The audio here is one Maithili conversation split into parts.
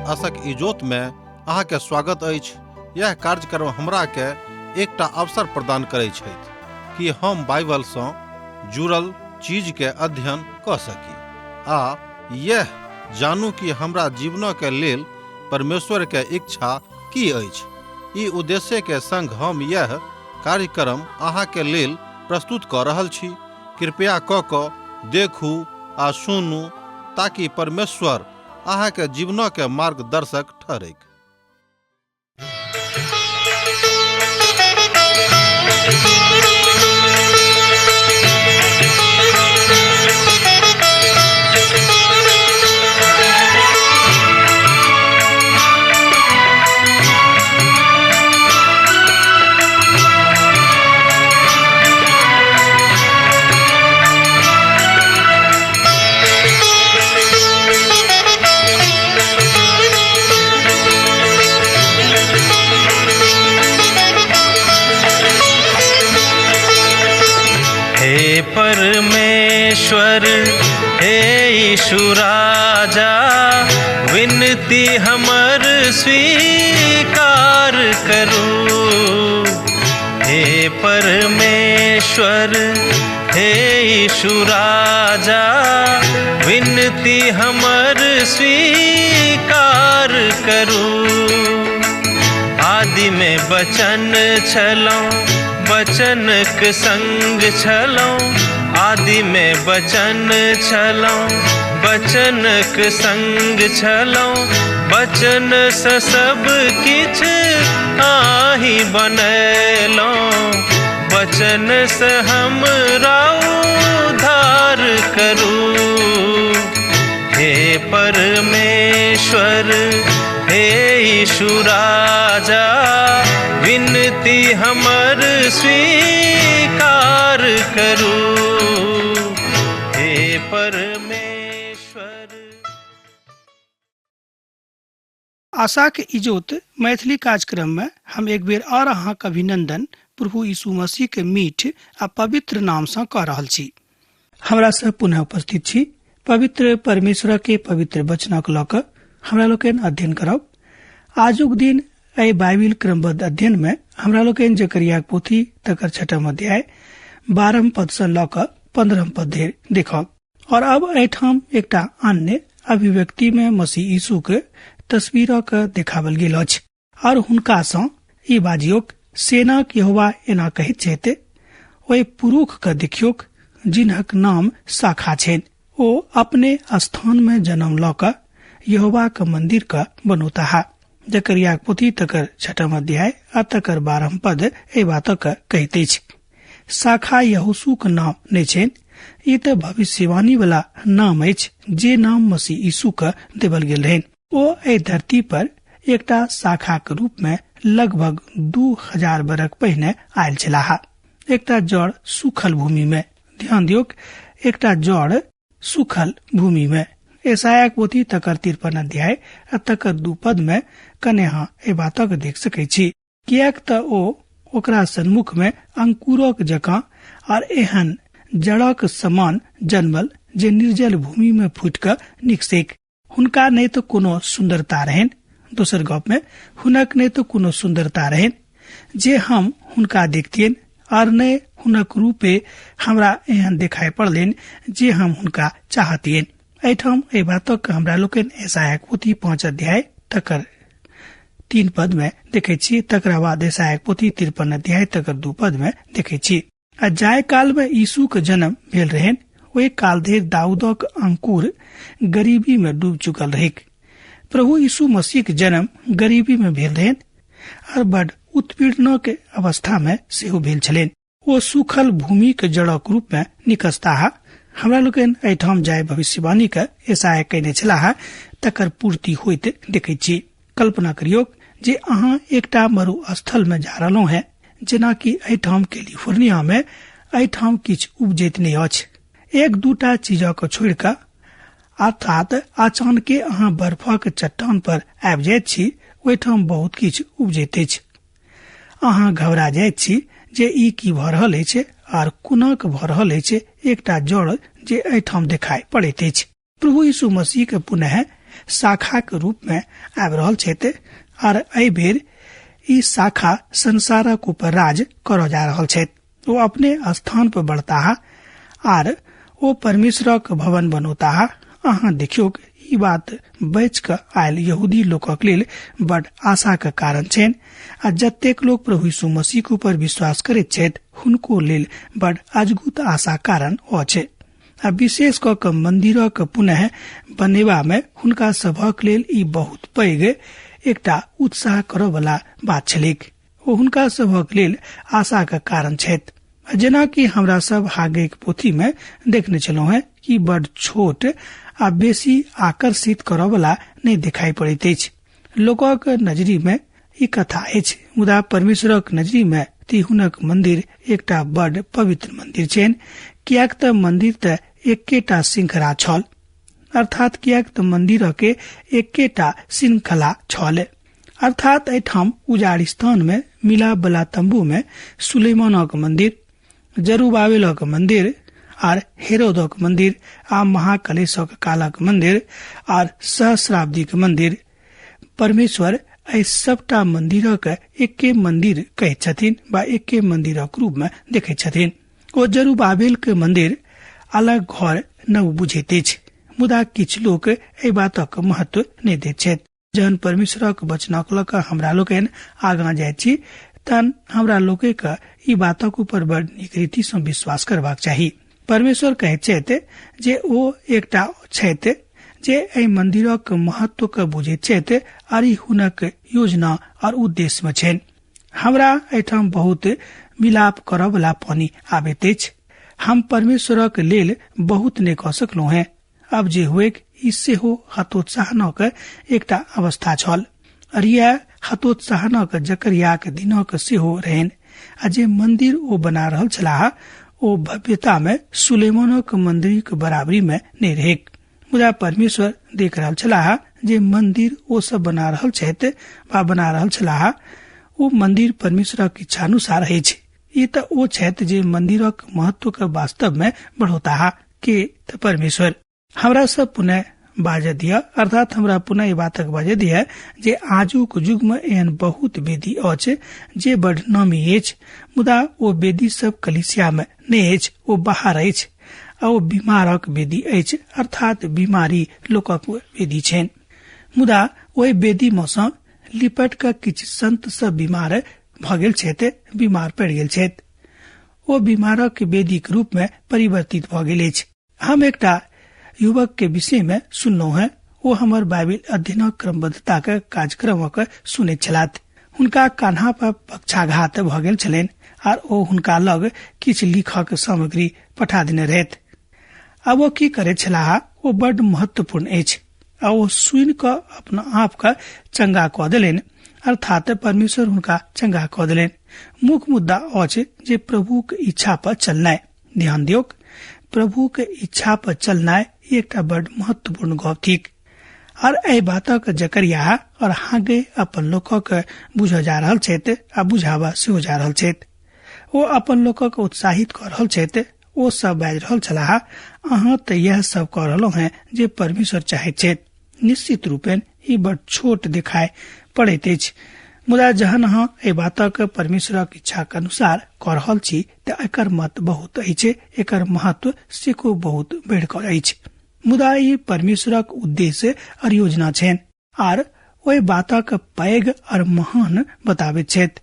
आशक इजोत में अहाँ के स्वागत अछि। यह कार्यक्रम हमरा के एकटा अवसर प्रदान करै छथि कि हम बाइबल सँ जुड़ल चीज के अध्ययन कऽ सकी आ यह जानू कि हमरा जीवन के लेल परमेश्वर के इच्छा की अछि। ई उद्देश्य के संग हम यह कार्यक्रम अहाँ के लेल प्रस्तुत कऽ रहल छी। कृपया कऽ कऽ देखू आ सुनू ताकि परमेश्वर अहाँ के जीवन के मार्गदर्शक ठहरैक। हे परमेश्वर, हे यीशु राजा, विनती हमर स्वीकार करू। हे परमेश्वर, हे यीशु राजा, विनती हमर स्वीकार करू। आदि में बचन छलौं, बचनक संग छलौं। आदि में बचन छलौं, बचनक संग छलौं। बचन से सब किछ आही बनेलौं। बचन से हमरा उद्धार करू। हे परमेश्वर, हे यीशु राजा, विनती हमर स्वीकार करू। हे परमेश्वर। आशाक इजोत मैथिली कार्यक्रम में हम एक बेर और अहाँक अभिनंदन प्रभु यीशु मसीह के मीठ आ पवित्र नाम सँ कऽ रहल छी। हमरा से पुनः उपस्थित छी पवित्र परमेश्वर के पवित्र वचनक लऽ कऽ हमरा लोकनि अध्ययन करब। आजुक दिन एहि बाइबिल क्रमबद्ध अध्ययन में हमरा लोकनि जकरियाक पोथी तकर छठम अध्याय 12 पद सँ लऽ कऽ 15 पद धरि देखब। और अब एहिठाम एकटा अन्य अभिव्यक्ति में मसीह यीशु के तस्वीरक देखावल गेल अछि और हुनका सँ ई बाजियोक, सेनाक यहोवा एना कहैत छथि, ओहि पुरुख के देखियोक जिन्हक नाम शाखा छनि, ओ अपने स्थान में जन्म लऽ कऽ यहोवा के मंदिर के बनौताह। जकरियाक पोथी तकर छठम अध्याय आ तकर 12 पद एहि बातक कहैत अछि। शाखा यहोशूक नाम नहि छनि, ई तऽ भविष्यवाणी वाला नाम अछि जे नाम मसीह यीशु के देवल गेल रहनि। ओ एहि धरती पर एकटा शाखाक रूप में लगभग 2000 बरख पहिने आयल छलाह, एकटा जड़ सूखल भूमि में। ध्यान दियौक, एकटा जड़ सूखल भूमि में। यशायाक पोथी तकर 53 अध्याय आ तकर 2 पद में कने अहाँ एहि बातक देख सकै छी। किएक तऽ ओ ओकरा सन्मुख में अंकुरक जकाँ आर एहन जड़क समान जन्मल जे निर्जल भूमि में फूटि कऽ निकसैक। हुनका नहि तऽ कोनो सुन्दरता रहनि, दोसर गप में हुनक नहि तऽ कोनो सुन्दरता रहनि जे हम हुनका देखतियनि, आर नहि हुनक रूपे हमरा एहन देखाइ पड़लनि जे हम हुनका चाहतियनि। एहिठाम एहि बातक हमरा लोकनि यशायाक पोथी 5 अध्याय तकर 3 पद में देखै छी। तकरा बाद यशायाक पोथी 53 अध्याय तकर 2 पद में देखै छी। आ जाय काल में यीशु के जन्म भेल रहनि ओहि काल धरि दाऊदक अंकुर गरीबी में डूब चुकल रहैक। प्रभु यीशु मसीह के जन्म गरीबी में भेल रहनि और बड उत्पीड़नक अवस्था में सेहो भेल छलनि। ओ सूखल भूमि के जड़क रूप में निकसताह। हमरा लोकनि एहिठाम जाय भविष्यवाणी के यशायाह कयने छलाह तकर पूर्ति होइत देखैत छी। कल्पना करियौ जे अहाँ एकटा मरुस्थल में जा रहलहुँ हैं, जेना कि एहिठाम कैलिफोर्निया में एहिठाम किछु उपजैत नहि अछि, एक दूटा चीजक छोड़ि कऽ, अर्थात अचानके अहाँ बर्फक चट्टान पर आबि जाइत छी, ओहिठाम बहुत किछु उपजैत अछि। अहाँ घबरा जाइत छी जे ई की भऽ रहल अछि आर कोनाक भऽ रहल अछि, एकटा जड़ जे एहिठाम देखाइ पड़ैत अछि। प्रभु यीशु मसीह के पुनः शाखाक रूप में आबि रहल छथि और एहि बेर ई शाखा संसारक ऊपर राज करऽ जा रहल छथि। ओ अपने स्थान पर बढ़ताह आर ओ परमेश्वरक भवन बनौताह। अहाँ देखियौ, ई बात बचि कऽ आयल यहूदी लोकक लेल बड आशाक कारण छनि आ जतेक लोक प्रभु यीशु मसीह ऊपर विश्वास करैत छथि हुनको लेल बड अजगुत आशा कारण अछि। आ विशेष कऽ कऽ मंदिरक पुनः बनेबा मे हुनका सभक लेल ई बहुत पैघ एकटा उत्साह करऽ वाला बात छलैक। ओ हुनका सभक लेल आशाक कारण छथि। जेनाकि हमरा सब हागेक पोथी में देखने छलहुँ हैं कि बड छोट आ बेसी आकर्षित करऽ वाला नहि दिखाई पड़ैत अछि। लोकक नजरी में ई कथा अछि, मुदा परमेश्वरक नजरी में ती हुनक मंदिर एकटा बड पवित्र मंदिर छनि, किएक तऽ मंदिर तऽ एकेटा श्रृंखला छल, अर्थात किएक तऽ मंदिर के एकेटा श्रृंखला छल। अर्थात एहिठाम उजाड़ स्थान में मिलाप वाला तंबू में सुलेमानक मंदिर, जरूबाबेलक मंदिर आर हेरोदक मंदिर आ महाकलेशक कालक मंदिर आर सहस्राब्दीक मंदिर, परमेश्वर एहि सबटा मंदिरक एके मंदिर कहैत छथिन बा एके मंदिरक रूप में देखैत छथिन। ओ जरूबाबेल के मंदिर अलग घर नव बुझैत अछि, मुदा किछु लोक एहि बातक महत्व नहि दैत छथि। जहन परमेश्वरक वचनक लऽ कऽ हमरा लोकनि आगाँ जाइत छी तहन हमरा लोकके ई बातक ऊपर बड़ नीक रीति सँ विश्वास करबाक चाही। परमेश्वर कहैत छथि जे ओ एकटा छथि जे एहि मंदिरक महत्व के बुझैत छथि आर ई हुनक योजना और उद्देश्य में छनि। हमरा एहिठाम बहुत मिलाप करऽ वाला पानी आबैत अछि। हम परमेश्वरक लेल बहुत नहि कऽ सकलहुँ हैं। अब जे हुएक ई सेहो हतोत्साहनक एकटा अवस्था छल और यैह हतोत्साहनक जकरियाक दिनक सेहो रहनि। आ जे मंदिर ओ बना रहल छलाह ओ भव्यता में सुलेमानक मंदिरक बराबरी में नहि रहैक, मुदा परमेश्वर देख रहल छलाह जे मंदिर ओ सब बना रहल छथि वा बना रहल छलाह ओ मंदिर परमेश्वरक इच्छानुसार अछि। ई तऽ ओ छथि जे मंदिरक महत्व के वास्तव में बढ़ौताह के तऽ परमेश्वर। हमरा सब पुनः बाजऽ दिअ, अर्थात हमरा पुनः ई बातक बाजऽ दिअ जे आजुक युग में एहन बहुत वेदी अछि जे बड नामी अछि, मुदा ओ वेदी सब कलीसिया में नहि अछि, ओ बाहर अछि आ ओ बीमारक वेदी अछि, अर्थात बीमारी लोकक वेदी छनि। मुदा ओहि वेदी मे सँ लिपट कऽ किछु संत सब बीमार भऽ गेल छथि, बीमार पड़ि गेल छथि। ओ बीमारक वेदीक रूप में परिवर्तित भऽ गेल अछि। हम एकटा युवक के विषय में सुनलहुँ हैं, ओ हमर बाइबिल अध्ययनक क्रमबद्धता के कार्यक्रमक सुनैत छलाह। हुनका कान्हा पर पक्षाघात भऽ गेल छलनि आर ओ हुनका लग किछु लिखक सामग्री पठा देने रहथि। आब ओ की करैत छलाह ओ बड महत्वपूर्ण अछि आ ओ सुनि कऽ अपना आप के चंगा कऽ देलनि, अर्थात परमेश्वर हुनका चंगा कऽ देलनि। मुख्य मुद्दा अछि जे प्रभुक इच्छा पर चलनाइ। ध्यान दियौक, प्रभु के इच्छा पर चलनाइ एकटा बड महत्वपूर्ण गप थिक। और एहि बातक जकरिया और हागे अपन लोकक बुझऽ जा रहल छथि आ बुझाबा सेहो जा रहल छथि। ओ अपन लोकक उत्साहित कऽ रहल छथि। ओ सब बाजि रहल छलाह, अहाँ तऽ यैह सब कऽ रहलहुँ हैं जे परमेश्वर चाहैत छथि। निश्चित रूपेण ई बड छोट देखाय पड़ैत अछि, मुदा जहन अहाँ एहि बातक परमेश्वरक इच्छाक अनुसार कऽ रहल छी तऽ एकर मत बहुत अछि, एकर महत्व सेहो बहुत बढ़ि कऽ अछि। मुदा ई परमेश्वरक उद्देश्य और योजना छनि आर ओहि बातक पैघ और महान बताबैत छथि।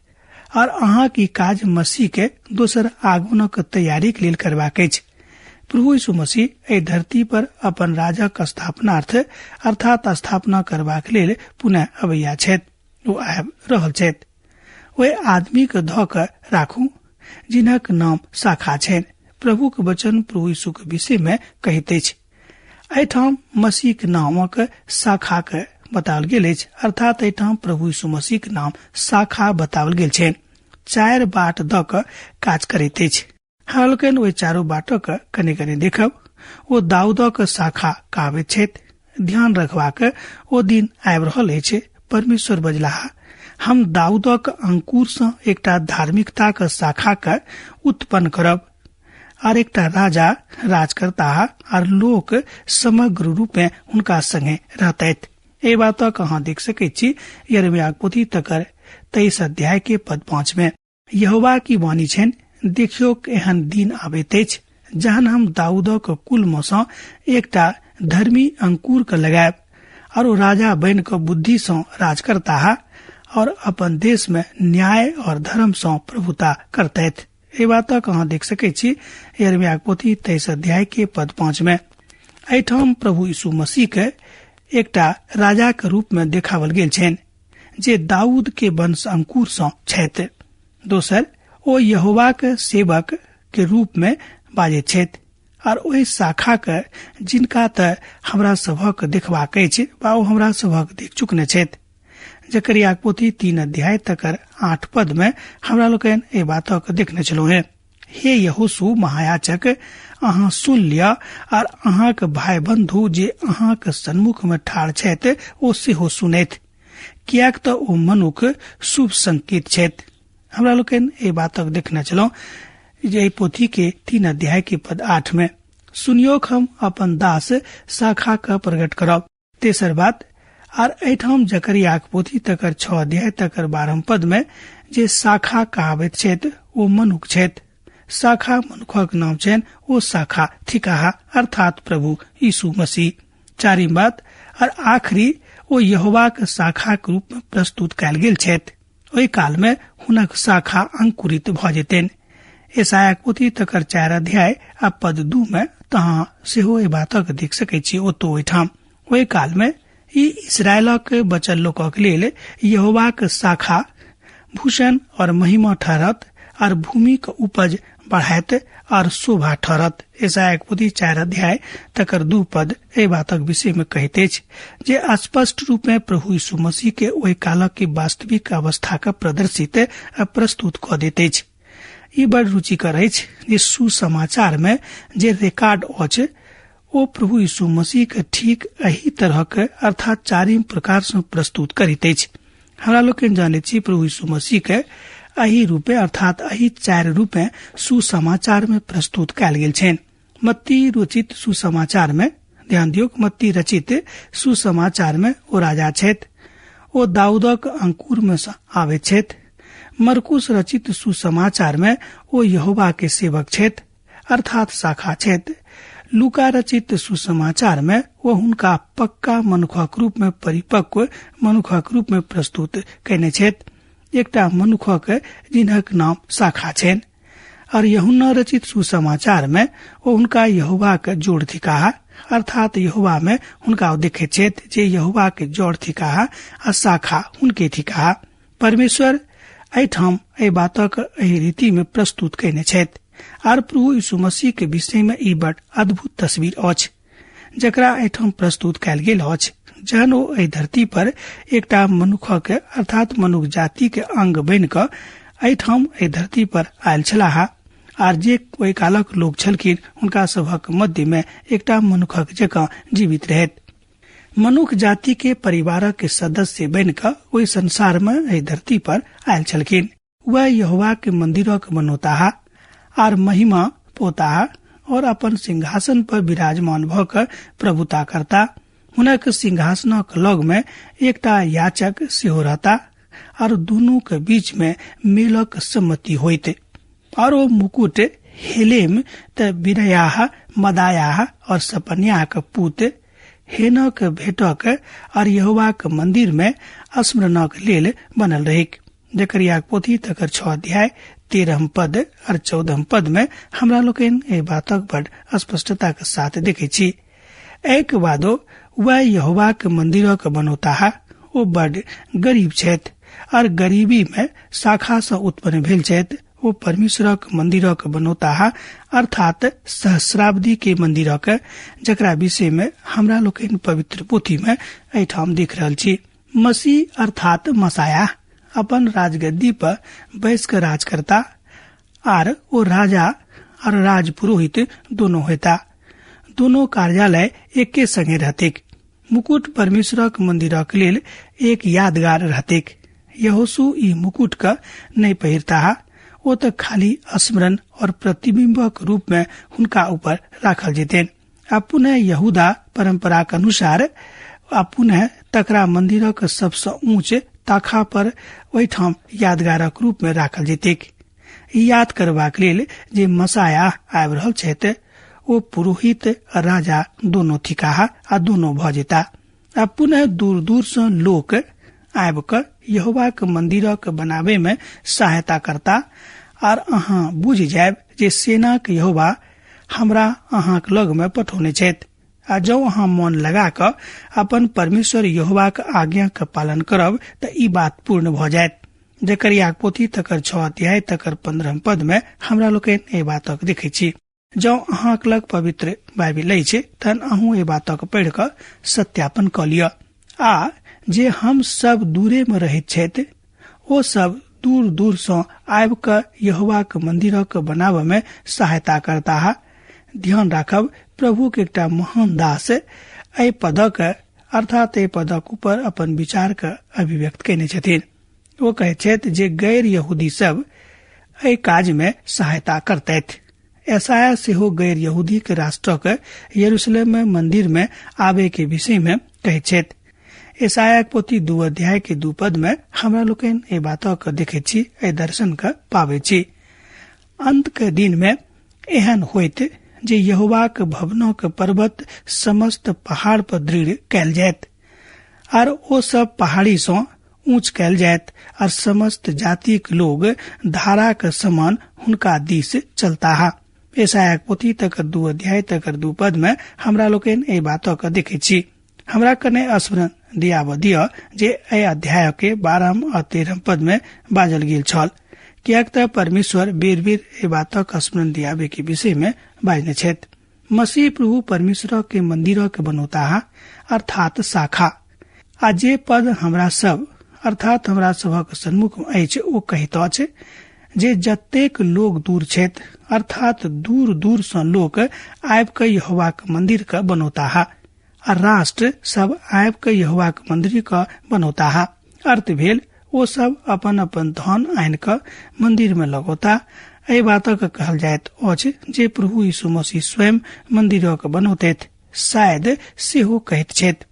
और अहाँक ई काज मसीह के दोसर आगमनक तैयारीक लेल करबाक अछि। प्रभु यीशु मसीह एहि धरती पर अपन राजक स्थापनार्थ अर्थात स्थापना करबाक लेल पुनः अबैया छथि। ओ आबि रहल छथि। ओहि आदमी के धऽ कऽ राखू जिनक नाम शाखा छनि। प्रभुक वचन प्रभु यीशुक विषय में कहैत अछि। एहिठाम मसीहक नामक शाखा के बताओल गेल अछि, अर्थात एहिठाम प्रभु यीशु मसीहक नाम शाखा बताओल गेल छनि। चारि बाट दऽ कऽ काज करैत अछि। हमरा लोकनि ओहि चारू बाटक कने कने देखब। ओ दाऊदक शाखा कहबैत छथि। ध्यान रखबाक ओ दिन आबि रहल अछि। परमेश्वर बजलाह, हम दाऊदक अंकुर सँ एकटा धार्मिकताक शाखा के उत्पन्न करब आर एकटा राजा राज करताह आर लोक समग्र रूपे हुनका संगे रहतथि। एहि बातक अहाँ देख सकैत छी यिर्मयाह पोथी तकर 23 अध्याय के पद 5 में। यहोवा की वाणी छनि, देखियो एहन दिन आबैत अछि जहन हम दाऊदक कुल मे सँ एकटा धर्मी अंकुर के लगायब और ओ राजा बनि कऽ बुद्धि सँ राज करताह और अपन देश में न्याय और धर्म सँ प्रभुता करतथि। एहि बातक अहाँ देख सकैत छी यिर्मयाह पोथी 23 अध्याय के पद 5 में। एहिठाम प्रभु यीशु मसीह के एकटा राजा के रूप में देखावल गेल छनि जे दाऊद के वंश अंकुर सँ छथि। दोसर, ओ यहोवा के सेवक के रूप में बाजैत छथि और ओहि शाखा के जिनका तऽ हमरा सभक देखबाक अछि वा ओ हमरा सभक देख चुकने छथि। जकरिया पोथी 3 अध्याय तकर 8 पद में हमरा लोकनि एहि बातक देखने छलहुँ हेँ। हे यहोशू महायाचक, अहाँ सुन लिअ आर अहाँक भाई बंधु जे अहाँक सन्मुख में ठाढ़ छथि ओ सेहो सुनथि, किएक तऽ ओ मनुख शुभ संकेत छथि। हमरा लोकनि एहि बातक देखने छलहुँ जे एहि पोथी के 3 अध्याय के पद 8 में सुनियोक हम अपन दास शाखा के प्रकट करब। तेसर बात, आर एहिठाम जकरियाक पोथी तकर 6 अध्याय तकर 12 पद में जे शाखा कहाबैत छथि ओ मनुख छथि। शाखा मनुखक नाम छनि, ओ शाखा थिकाह अर्थात प्रभु यीशु मसीह। चारिम बात और आखिरी, ओ यहोवाक शाखाक रूप में प्रस्तुत कयल गेल छथि। ओहि काल में हुनक शाखा अंकुरित भऽ जेतनि। यशायाह पोथी तकर 4 अध्याय आ पद 2 में तहाँ सेहो एहि बातक देख सकैत छी। ओतो ओहिठाम ओहि काल में ई इसरायलक बचल लोकक लेल यहोवाक शाखा भूषण और महिमा ठहरत और भूमि के उपज बढ़ायत और शोभा ठहरत। यशायाह पोथी 4 अध्याय तकर 2 पद एहि बातक विषय में कहैत अछि जे स्पष्ट रूप में प्रभु यीशु मसीह के ओहि कालक के वास्तविक अवस्था के प्रदर्शित आ प्रस्तुत कऽ दैत अछि। ई बड़ रुचिकर अछि जे सुसमाचार में जे रिकॉर्ड अछि ओ प्रभु यीशु मसीह के ठीक एही तरहक अर्थात चारिम प्रकार सँ प्रस्तुत करैत अछि। हमरा लोकनि जानैत छी प्रभु यीशु मसीह के एही रूपे अर्थात एही 4 रूपे सुसमाचार में प्रस्तुत कयल गेल छनि। मत्ती रचित सुसमाचार में, ध्यान दियौ, मत्ती रचित सुसमाचार में ओ राजा छथि, ओ दाऊदक अंकुर में सँ आबैत छथि। मरकुस रचित सुसमाचार में ओ यहोवा के सेवक छथि अर्थात शाखा छथि। लूका रचित सुसमाचार में ओ हुनका पक्का मनुखक रूप में, परिपक्व मनुखक रूप में प्रस्तुत कयने छथि, एकटा मनुखक जिनक नाम शाखा छनि। और यूहन्ना रचित सुसमाचार में ओ हुनका यहोवा के जोड़ थिकाह अर्थात यहोवा में हुनका ओ देखैत छथि जे यहोवा के जोड़ थिकाह आ शाखा हुनके थिकाह। परमेश्वर एहिठाम एहि बातक एहि रीति में प्रस्तुत कयने छथि आर प्रभु यीशु मसीह के विषय में ई बड़ अद्भुत तस्वीर अछि जकरा एहिठाम प्रस्तुत कयल गेल अछि। जहन ओ एहि धरती पर एकटा मनुखक अर्थात मनुख जाति के अंग बनि कऽ एहिठाम एहि धरती पर आयल छलाह आर जे ओहि कालक लोक छलखिन हुनका सभक मध्य में एकटा मनुखक जकाँ जीवित रहैत मनुख जाति के परिवारक के सदस्य बनि कऽ ओहि संसार में एहि धरती पर आयल छलखिन। वह यहोवा के मंदिरक बनौताह आर महिमा पोताह और अपन सिंहासन पर विराजमान भऽ कऽ प्रभुता करता। हुनक सिंहासनक लग में एकटा याचक सेहो रहता और दुनू के बीच में मेलक सम्मति होइत। और ओ मुकुट हेलेम त बिरयाह मदायाह और सपन्याह के पुत हेनक भेटक और यहोवाक मंदिर में स्मरणक लेल बनल रहिक। जकरियाक पोथी तकर 6 अध्याय 13 पद और 14 पद में हमरा लोकनि एहि बातक बड़ स्पष्टता के साथ देखै छी। एहिके बादो वह यहोवाक मंदिरक बनौताह। ओ बड़ गरीब छथि और गरीबी में शाखा सँ उत्पन्न भेल छथि। ओ परमेश्वरक मंदिरक बनौताह अर्थात सहस्राब्दी के मंदिरक, जकरा विषय में हमरा लोकनि पवित्र पोथी में एहिठाम देख रहल छी। मसीह अर्थात मसाया अपन राजगद्दी पर बैस कऽ राज करता आर ओ राजा और राज पुरोहित दोनों होता। दोनों कार्यालय एके संगे रहतिक। मुकुट परमेश्वरक मंदिरक लेल एक यादगार रहतिक। यहोशू ई मुकुट के नहीं पहिरताह, ओ तऽ खाली स्मरण और प्रतिबिंबक रूप में हुनका ऊपर राखल जेतनि। आ पुनः यहूदा परंपराक अनुसार आ पुनः तकरा मंदिरक सबसँ ऊंच ताखा पर ओहिठाम यादगारक रूप में राखल जेतैक, ई याद करबाक लेल जे मसाया आबि रहल छथि ओ पुरोहित राजा दोनो थिकाह आ दोनो भऽ जेता। आ पुनः दूर दूर सँ लोक आबि कऽ यहोवाक मंदिरक बनाबे में सहायता करता, आर अहाँ बुझि जायब जे सेनाक यहोवा हमरा अहाँक लग में पठौने छथि। आ जौ अहाँ मन लगा कऽ अपन परमेश्वर यहोवाक आज्ञा के पालन करब तऽ ई बात पूर्ण भऽ जायत। जकरियाक पोथी तकर 6 अध्याय तकर 15 पद में हमरा लोकनि एहि बातक देखै छी। जौ अहाँक लग पवित्र बाइबिल अछि तहन अहूँ एहि बातक पढ़ि कऽ सत्यापन कऽ लिअ। आ जे हम सब दूरे में रहैत छथि ओ सब दूर दूर सँ आबि कऽ यहोवाक मंदिरक बनाबऽ में सहायता करताह। ध्यान राखब, प्रभुक एकटा महान दास एहि पदक अर्थात एहि पदक ऊपर अपन विचार के अभिव्यक्त कयने छथिन। ओ कहैत छथि जे गैर यहूदी सब एहि काज में सहायता करतथि। ऐसाया सेहो गैर यहूदी के राष्ट्रक यरूशलेम में मंदिर में आबे के विषय में कहैत छथि। ऐसायाक पोथी 2 अध्याय के 2 पद में हमरा लोकनि एहि बातक देखैत छी, एहि दर्शन के पाबै छी। अंत के दिन में एहन होइत जे यहोवाक भवनक पर्वत समस्त पहाड़ पर दृढ़ कयल जायत, आर ओ सब पहाड़ी सँ ऊंच कयल जायत, आर समस्त जातिक लोग धाराक समान हुनका दिस चलताह। ऐसायाक पोथी तकर 2 अध्याय तकर 2 पद में हमरा लोकनि एहि बातक देखैत छी। हमरा कने स्मरण दियाब दिअ जे एहि अध्याय के 12 आ 13 पद में बाजल गेल छल, किएक तऽ परमेश्वर बेर बेर एहि बातक स्मरण दियाबे के विषय में बाजने छथि। मसीह प्रभु परमेश्वर के मंदिरक बनौताह, अर्थात शाखा। आ जे पद हमरा सब अर्थात हमरा सभक सन्मुख अछि ओ कहैत अछि जे जतेक लोग दूर छथि अर्थात दूर दूर सँ लोक आबि कऽ यहोवाक मंदिर के बनौताह, आ राष्ट्र सब आबि कऽ यहोवाक मंदिर के बनौताह। अर्थ भेल ओ सब अपन अपन धन आनि कऽ मंदिर में लगौता। एहि बातक कहल जाइत अछि जे प्रभु यीशु मसीह स्वयं मंदिरक बनौतथि, शायद सेहो कहैत छथि।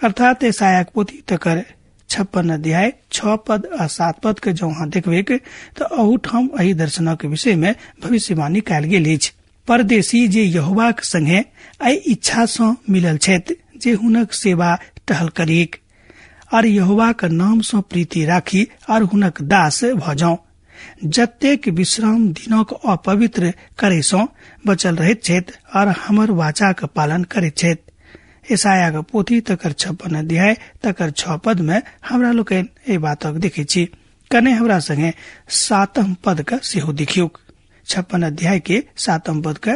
अर्थात यशायाक पोथी तकर 56 अध्याय 6 पद आ 7 पद के जौं अहाँ देखबैक तऽ अहूठाम एहि दर्शनक विषय में भविष्यवाणी कयल गेल अछि। परदेशी जे यहोवाक संगे एहि इच्छा सँ मिलल छथि जे हुनक सेवा टहल करीक और यहोवाक नाम सँ प्रीति राखी और हुनक दास भऽ जाउं, जतेक विश्राम दिनक अपवित्र करे सँ बचल रहैत छथि और हमर वाचाक पालन करैत छथि। यशायाक पोथी तकर 56 अध्याय तकर 6 पद में हमरा लोकनि एहि बातक देखै छी। कने हमरा संगे 7 पद के सेहो देखियौक। 56 अध्याय के 7 पद के,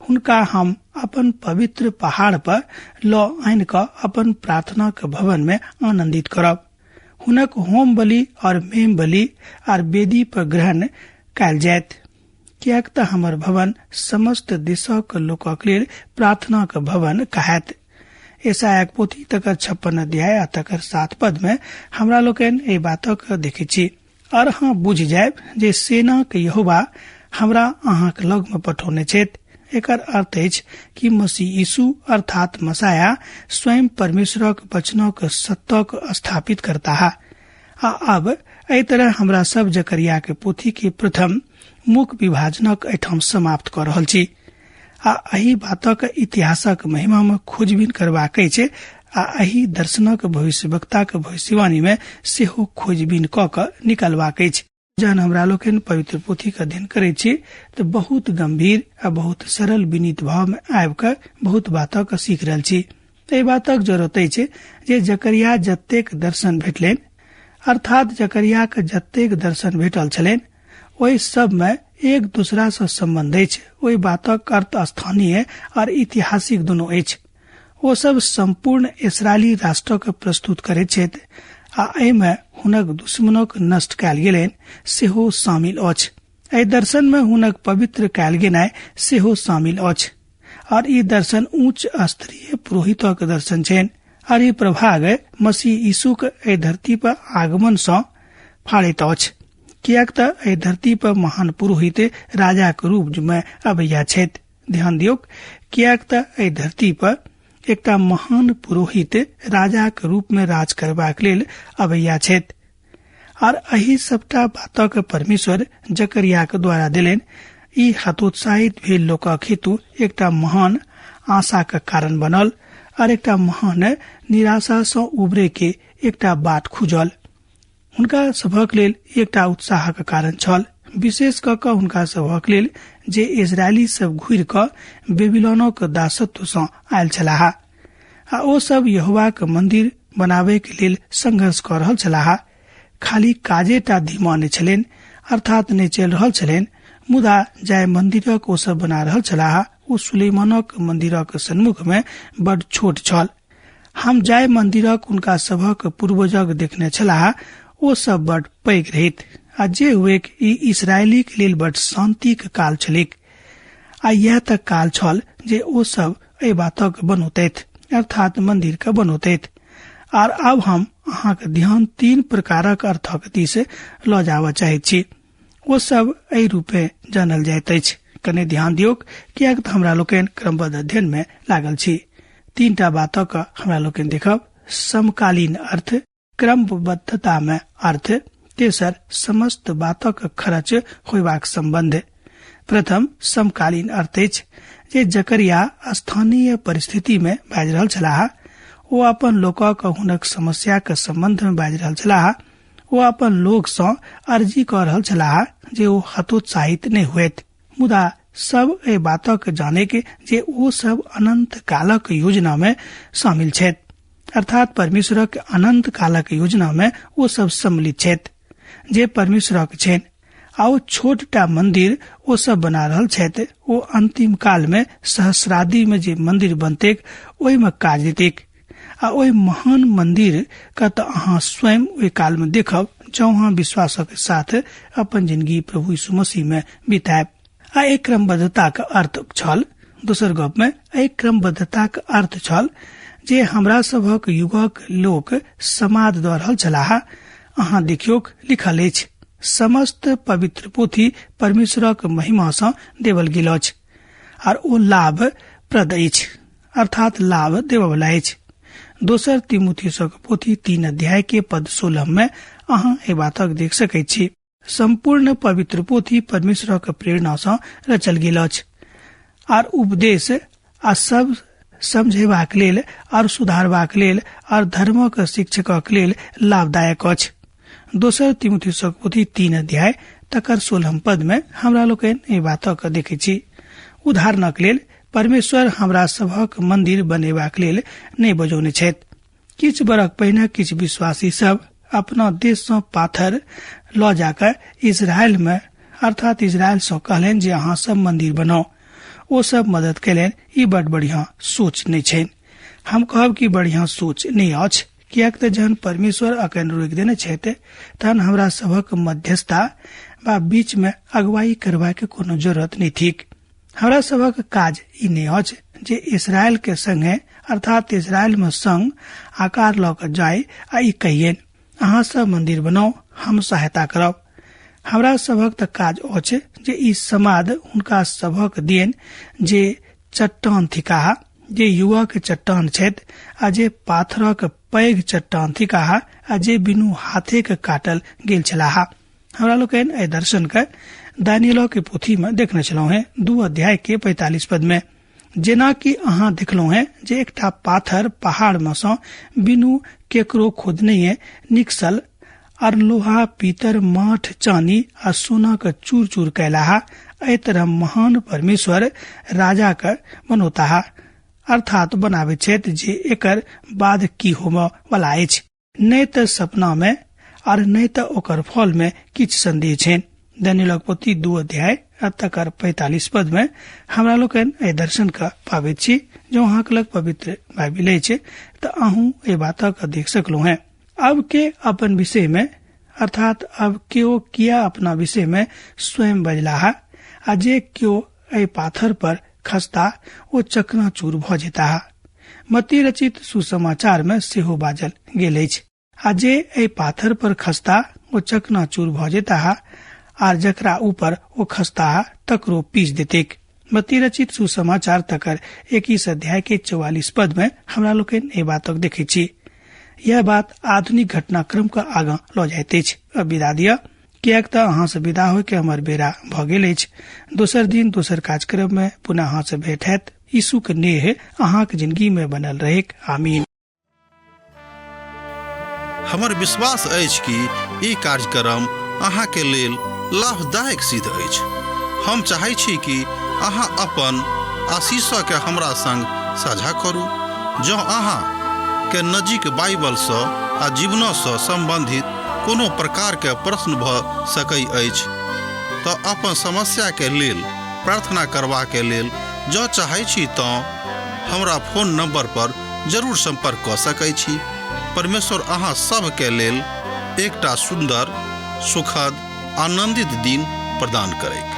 हुनका हम अपन पवित्र पहाड़ पर लऽ आनि कऽ अपन प्रार्थनाक भवन में आनंदित करब। हुनक होम बलि और मेम बलि और वेदी पर ग्रहण कयल जायत, किएक तऽ हमर भवन समस्त देशक लोकक लेल प्रार्थनाक भवन कहायत। यशायाक पोथी तकर 56 अध्याय आ तकर 7 पद में हमरा लोकनि एहि बातक देखै छी। और अहाँ बुझि जायब जे सेनाक यहोवा हमरा अहाँक लग में पठौने छथि। एकर अर्थ अछि कि मसीह यीशु अर्थात मसाया स्वयं परमेश्वरक वचनक सत्यक स्थापित करताह। आ अब एहि तरह हमरा सब जकरिया के पोथी के प्रथम मुख्य विभाजनक एहिठाम समाप्त कऽ रहल छी। आ एहि बातक इतिहासक महिमा में खोजबीन करबाक अछि आ एहि दर्शनक भविष्यवक्ताक भविष्यवाणी में सेहो खोजबीन कऽ कऽ निकालबाक अछि। जहन हमरा लोकनि पवित्र पोथी के अध्ययन करै छी तऽ बहुत गंभीर आ बहुत सरल विनीत भाव में आबि कऽ बहुत बातक सीख रहल छी। एहि बातक जरूरत अछि जे जकरिया जतेक दर्शन भेटलनि, अर्थात जकरिया के जतेक दर्शन भेटल छलनि, ओहि सब में एक दूसरा सँ संबंध अछि। ओहि बातक अर्थ स्थानीय और ऐतिहासिक दुनू अछि। ओ सब संपूर्ण इसराइली राष्ट्र के प्रस्तुत करैत छथि आ एहिमे हुनक दुश्मनक नष्ट कयल गेलनि सेहो शामिल अछि। एहि दर्शन में हुनक पवित्र कयल गेनाइ सेहो शामिल अछि। और ई दर्शन उच्च स्तरीय पुरोहितक दर्शन छनि। और ई प्रभाग मसीह यीशुक एहि धरती पर आगमन सँ फाड़ैत अछि, किएक तऽ एहि धरती पर महान पुरोहित राजाक रूप मे अबैया छथि। ध्यान दियौक, किएक तऽ एहि धरती पर एकटा महान पुरोहित राजाक रूप मे राज करबाक लेल अबैया छथि। और एहि सबटा बातक परमेश्वर जकरियाक द्वारा देलनि। ई हतोत्साहित भेल लोकक हेतु एकटा महान आशाक कारण बनल और एकटा महान निराशा सँ उबरे के एकटा बाट खुजल। हुनका सभक लेल एकटा उत्साहक कारण छल, विशेष कऽ कऽ हुनका सभक लेल जे इजरायली सब घुरि कऽ बेबीलोनक दासत्व सँ आयल छलाह आ ओ सब यहोवाक मंदिर बनाबे के लेल संघर्ष कऽ रहल छलाह। खाली काजेटा धीमा नहि छलनि, अर्थात नहि चलि रहल छलनि, मुदा जाहि मंदिरक ओ सब बना रहल छलाह ओ सुलेमानक मंदिरक सन्मुख मे बड छोट छल। हम जाहि मंदिरक हुनका सभक पूर्वजक देखने छलाह ओ सब बड पैघ रहैत आ जे हुएक ई इसरायलीक लेल बड शांतिक काल छलैक। आ यह तक काल छल जे ओ सब एहि बातक बनौतैथ, अर्थात मंदिर के बनौतैथ। आर आब हम अहाँक ध्यान तीन प्रकारक अर्थक दिस लऽ जाबऽ चाहैत छी। ओ सब एहि रूपे जानल जाइत अछि। कने ध्यान दियौक, किएक तऽ हमरा लोकनि क्रमबद्ध अध्ययन मे लागल छी। तीनटा बातक हमरा लोकनि देखब: समकालीन अर्थ, क्रमबद्धता मे अर्थ, तेसर समस्त बातक खर्च होयबाक संबंध। प्रथम समकालीन अर्थ अछि जे जकरिया स्थानीय परिस्थिति मे बाजि रहल छलाह। ओ अपन लोकक हुनक समस्याक संबंध मे बाजि रहल छलाह। ओ अपन लोक सँ अर्जी कऽ रहल छलाह जे ओ हतोत्साहित नहि होयत, मुदा सब एहि बातक जाने के जे ओ सब अनंत कालक योजना मे शामिल छथि, अर्थात परमेश्वरक अनंत कालक योजना मे ओ सब सम्मिलित छथि जे परमेश्वरक छनि। आ ओ छोटटा मंदिर ओ सब बना रहल छथि, ओ अंतिम काल मे सहस्रादी मे जे मंदिर बनतैक ओहिमे काज देतैक। आ ओहि महान मंदिर के तऽ अहाँ स्वयं ओहि काल मे देखब जँ अहाँ विश्वासक साथ अपन जिंदगी प्रभु यीशु मसीह मे बितायब। आ एक क्रमबद्धताक अर्थ छल, दोसर गप मे एक क्रमबद्धताक अर्थ छल जे हमरा सभक युगक लोक समाद दऽ रहल छलाह। अहाँ देखियौक, लिखल अछि, समस्त पवित्र पोथी परमेश्वरक महिमा सँ देवल गेल अछि आर ओ लाभ प्रद अछि, अर्थात लाभ देबयवला अछि। दोसर तिमुथियुसक पोथी 3 अध्याय के पद 16 में अहाँ एहि बातक देख सकैत छी। संपूर्ण पवित्र पोथी परमेश्वरक प्रेरणा सँ रचल गेल अछि आर उपदेश आ सब समझेबाक लेल आर सुधारबाक लेल आर धर्मक शिक्षकक लेल लाभदायक अछि। दोसर तिमुथियुसक पोथी 3 अध्याय तकर 16 पद में हमरा लोकनि एहि बातक देखैत छी। उदाहरणक लेल परमेश्वर हमरा सभक मंदिर बनेबाक लेल नहि बजौने छथि। किछु बरख पहिने किछु विश्वासी सब अपना देश सँ पाथर लऽ जाकऽ इजरायल मे, अर्थात इजरायल सँ कहलनि जे अहाँ सब मंदिर बनाउ। ओ सब मदद कयलनि। ई बड बढ़िया सोच नहि छनि। हम कहब कि बढ़िया सोच नहि अछि, किएक तऽ जहन परमेश्वर अखन रोकि देने छथि तहन हमरा सभक मध्यस्थता वा बीच मे अगुवाई करबाक कोनो जरूरत नहि थिक। हमरा सभक काज ई नहि अछि जे इसरायल के संगे, अर्थात इसरायल मे संग आकार लऽ कऽ जाय आ ई कहियनि अहाँ सब मंदिर बनाउ, हम सहायता करब। हमरा सभक तऽ काज अछि जे ई समाद हुनका सभक दियनि जे चट्टान थिकाह, जे युवक चट्टान छथि आ जे पाथरक पैघ चट्टान थिकाह आ जे बिनु हाथे के काटल गेल छलाह। हमरा लोकनि एहि दर्शन के दानिय्येल के पोथी में देखने छलहुँ हें 2 अध्याय के 45 पद में। जेना कि अहाँ देखलहुँ हें जे एकटा पाथर पहाड़ में सँ बिनु केकरो खोदनहिये निकसल आर लोहा, पीतर, माठ, चानी आ सोना के चूर चूर कयलाह। एहि तरह महान परमेश्वर राजा के बनौताह, अर्थात बनाबैत छथि जे एकर बाद की होमय वाला अछि। नहि तऽ सपना में आर नहि तऽ ओकर फल में किछु संदेह छनि। दानिय्येलक पोथी 2 अध्याय आ तकर 45 पद में हमरा लोकनि एहि दर्शन के पाबैत छी। जँ अहाँक लग पवित्र बाइबिल अछि तऽ अहूँ एहि बातक देख सकलहुँ हें। अब के अपन विषय में, अर्थात अब केओ किया अपना विषय में स्वयं बजलाह, आ जे केओ एहि पाथर पर खसता ओ चकनाचूर भऽ जेताह। मत्ती रचित सुसमाचार में सेहो बाजल गेल अछि, आ जे एहि पाथर पर खसता ओ चकनाचूर भऽ जेताह आर जकरा ऊपर ओ खसताह तकरो पीस देतैक। मत्ती रचित सुसमाचार तकर 21 अध्याय के 44 पद में हमरा लोकनि एहि बातक देखैत छी। यह बात आधुनिक घटनाक्रम के आगाँ लऽ जाइत अछि। अब विदा दिअ, किएक तऽ अहाँ से विदा होय के हमर बेरा भऽ गेल अछि। दोसर दिन दोसर कार्यक्रम में पुनः अहाँ से भेंट हैत। यीशु के नेह अहाँक जिंदगी में बनल रहेक। आमीन। हमर विश्वास अछि कि ई कार्यक्रम अहाँके लेल लाभदायक सिद्ध अछि। हम चाहै छी कि अहाँ अपन आशीषके हमरा संग साझा करू। जँ अहाँ के नजीक बाइबलसँ आ जीवनसँ सम्बन्धित कोनो प्रकारके प्रश्न भऽ सकै अछि तऽ अपन समस्याके लेल प्रार्थना करबाके लेल जँ चाहै छी तँ हमरा फोन नंबर पर जरूर संपर्क कऽ सकै छी। परमेश्वर अहाँ सभके लेल एकटा सुन्दर, सुखद, आनंदित दिन प्रदान करैक।